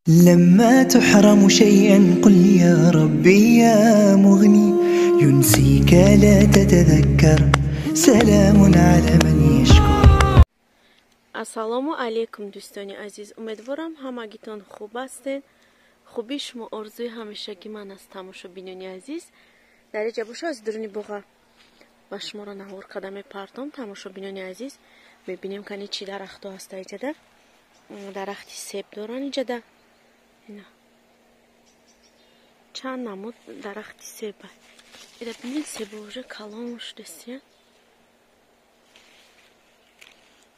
لما تحرم شيئا قل يا ربي يا مغني ينسيك لا تتذكر سلام على من يشكر. Ассалому алейкум, дӯстони азиз, умедворам ҳамагитон хуб ҳастед. Хуби шумо орзуи ҳамешагӣ ман аст. Тамошобинони азиз, дар иҷа боша аз дуруни боға ба шуморо навор карда мепартом. Тамошобинони азиз, мебинем кани чӣ дарахто ҳаста иҷада. Дарахти себ доран иҷада. Чанд намуд дарахти себ. Ида бинед, себо уже калон шудастиян.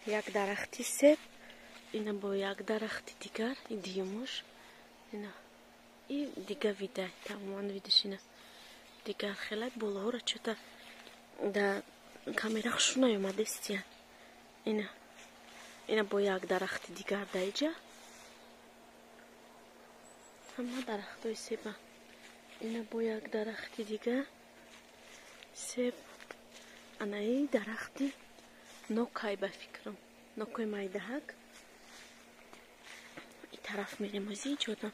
Як дарахти себ, ина бо як дарахти дигар, и дуюмуш, ина и дига видай, тамоман видиш ина дигар хелай болоҳоро чӯта да камера хушу наёмадестиян. Ина ина бо як дарахти дигар да иҷа. Ҳама дарахтои себа. Ина бо як дарахти дигар себ. Анаи дарахти нокай ба фикрам, нокои майдаҳак. И тараф мерем, ози иҷодам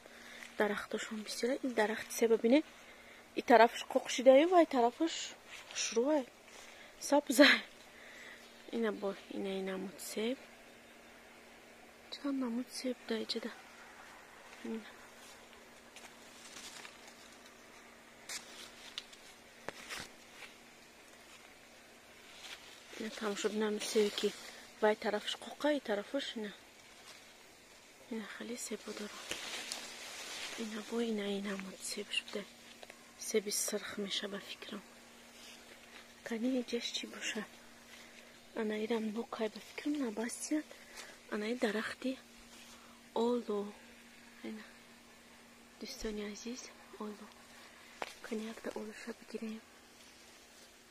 дарахтошон бисёра. Ин дарахти себа бинед, и тарафаш қоқшидаю ва и тарафаш хушрӯай, сабзай. Ина бо инаи намуд себ, чанд намуд себ да иҷода. Ина тамошо бинам, себе ки вай тарафаш қоқа, и тарафаш ина. Ина хеле себо дорам. Ина бо ина намуд себш буда. Себи сирх меша ба фикрам. Кани иҷаш чӣ боша? Ана ирам нокай ба фикрам набастиян. Ана и дарахти олу. Ина. Дӯстони азиз, олу. Кани якта олуша бигирем.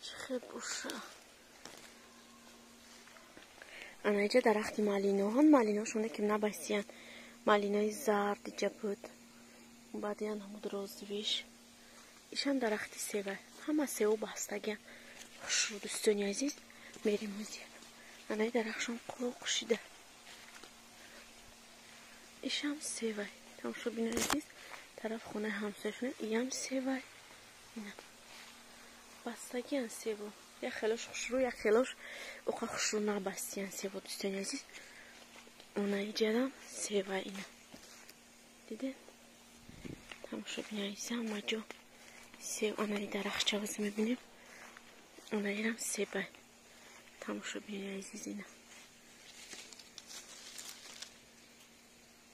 Чӣ хел боша? Ана иҷа дарахти малиноҳон, малиноҳошоне ки набастиян. Малинои зард иҷа буд. Баъд ян ҳамуд розвиш. Ишам дарахти сева. Ҳама севу бастагиян. Хушрӯ, дӯстони азиз, мерем ози. Анаи дарахтшон қоқ шида. Ишам севай. Тамошобинони азиз, тараф хонаи ҳамсояшон иям севай. Ина. Бастагиян севу. Як хелош хушрӯ, як хелош оқа хушрӯ набастиян сево, дӯстони азиз. Она иҷадам сева ина. Дидед? Тамошобинони азиз, ҳама ҷо сев. Анаи дарахтча мебинем. Она ирам себа. Тамошобинони азиз, ина.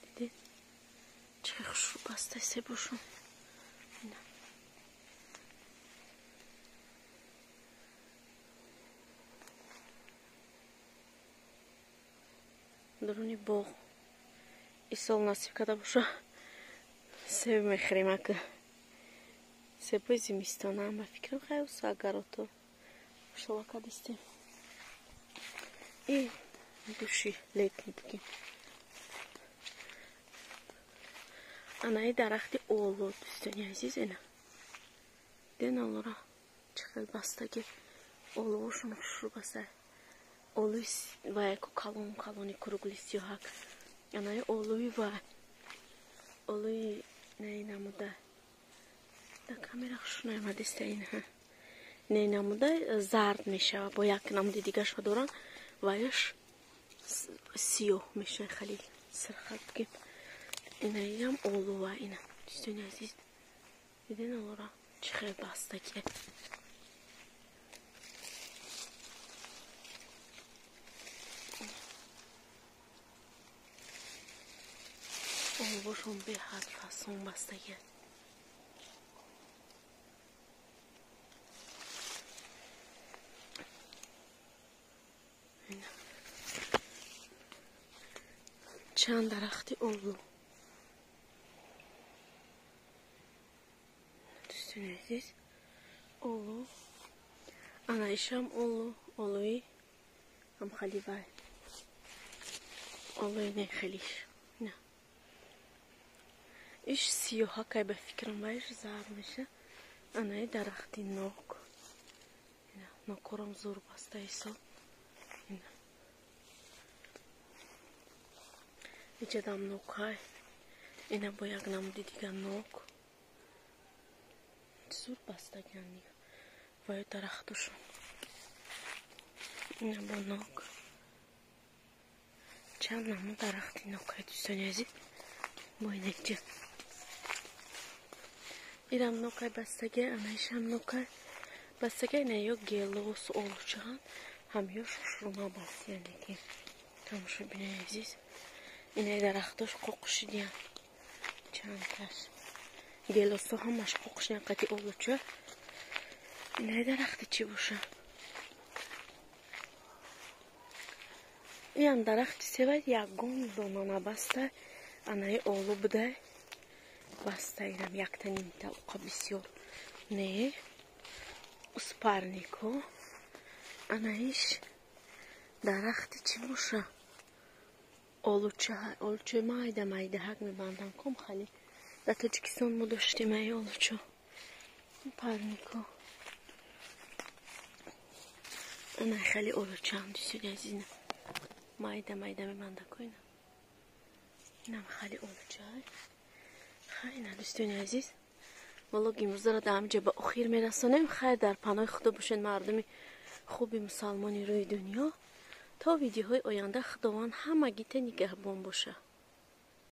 Дидед? Чӣ хушрӯ баста себошон. Ина. Дуруни боғ. Исол насиб карда боша, себ мехӯрем ака. Себои зимистонаам ба фикрам, хай агарото шола кардистем. И души летний бигем. Анаи дарахти олу, дӯстони азиз, ина. Ден олура чӣ хел бастаги олуошон хушрӯ баста. Олуи ваяку калон калони кругли сиёҳак. Анаи олуи вай. Олуи наи намуда. Да камера хушу наёмадиста ина. Наи намуда зард мешава. Бо як намуди дигаршо дорам. Ваяш сиёҳ мешава, хеле сирхак бигем. Инаиам олува ина. Дӯстони азиз, диден олура чӣ хел бастагия. Олувошон беҳад фасон бастагия. Чанд дарахти олу. Дӯстони азиз, олу. Ана ишам олу, олуи ҳам хали вай. Олуи не хелиш. На. Иш сиёҳакай ба фикрам, вайш зард меша. Анаи дарахти нок. Ина, нокорам зур баста исол. Ина. Иҷадам нокай. Ина бо як намуди дига нок. Зур бастагиан дига. Ваю дарахтошон. Ина бо нок. Чанд намуд дарахти нокай, дӯстони азиз. Бо инакҷа. Ирам нокай бастаги, анаишам нокай бастаги, ина ё гелос олучаан, ҳам ё шушрума баст, яъне ки тамошобинои азиз. Инаи дарахтош қоқшидиян. Чандташ. Гелосо ҳамаш қоқшидиян қати олуча. Инаи дарахти чӣ боша? Иам дарахти севай ягон дона набаста, анаи олу будай. Баста инам якта нимта уқа бисёр. Не. Успарнико. Анаиш дарахти чӣ боша? Олуча, олучаи майда майда ҳак мебандам ком хали. Дар Тоҷикистон мо доштем ай олучо. Парнико. Ана хали олучаам, дӯстони азиз. Майда майда мебанда ко ина. Инам хали олуча. Хай, ина дӯстони азиз. Влог имрӯзаро дар ҳаминҷа ба охир мерасонем. Хайр, дар паноҳи Худо бошед, мардуми хуби мусалмони рӯи дунё. То видеоҳои оянда Худованд ҳамагита нигаҳбон боша.